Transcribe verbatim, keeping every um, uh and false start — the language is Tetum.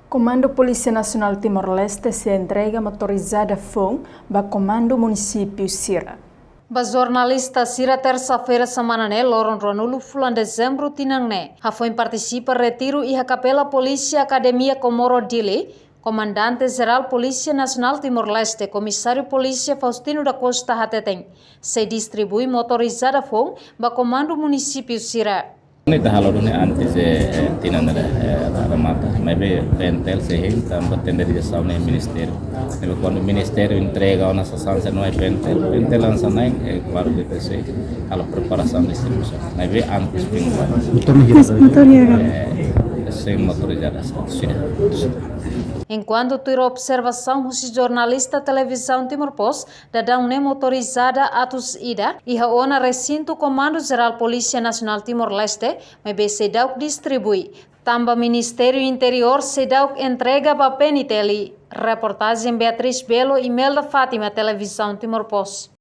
Komandu Polísia Nasionál Timor-Leste sei entrega motorizada foun ba komandu munisípiu sira. Ba jornalista sira, tersa-feira semana ne'e, loron ruanulu fulan Dezembru tinan ne'e, hafoin partisipa retiru iha Kapela Polísia Akademia Comoro Dili, Komandante Jerál Polísia Nasionál Timor-Leste, Komisáriu Polísia Faustino da Costa hateten, sei distribui motorizada foun ba komandu munisípiu sira. Ne'e ita halo duni antes, eh, eh, tinan ne'e, eh, remata. Maibé PNTL sei hein, tanba tenderizasaun iha ministériu. Ne'ebé kuandu ministériu entrega ona sasán sira-ne'e ba PNTL, PNTL hanesan ne'e, eh, klaru ke ita sei halo preparasaun distribuisaun. Maibé antes pinguan. Motor ne'e hira? Motor hira? Eh, sei motorizada, sira. Enkuantu tuir observasaun husi jornalista Televizaun Timor Post, daudaun ne'e motorizada atus ida iha ona resintu Komandu Jerál Polísia Nasionál Timor-Leste, maibé seidauk distribui, tanba Ministériu Interiór seidauk entrega ba PNTL. Reportajen Beatriz Belo, Imelda Fátima, Televizaun Timor Post.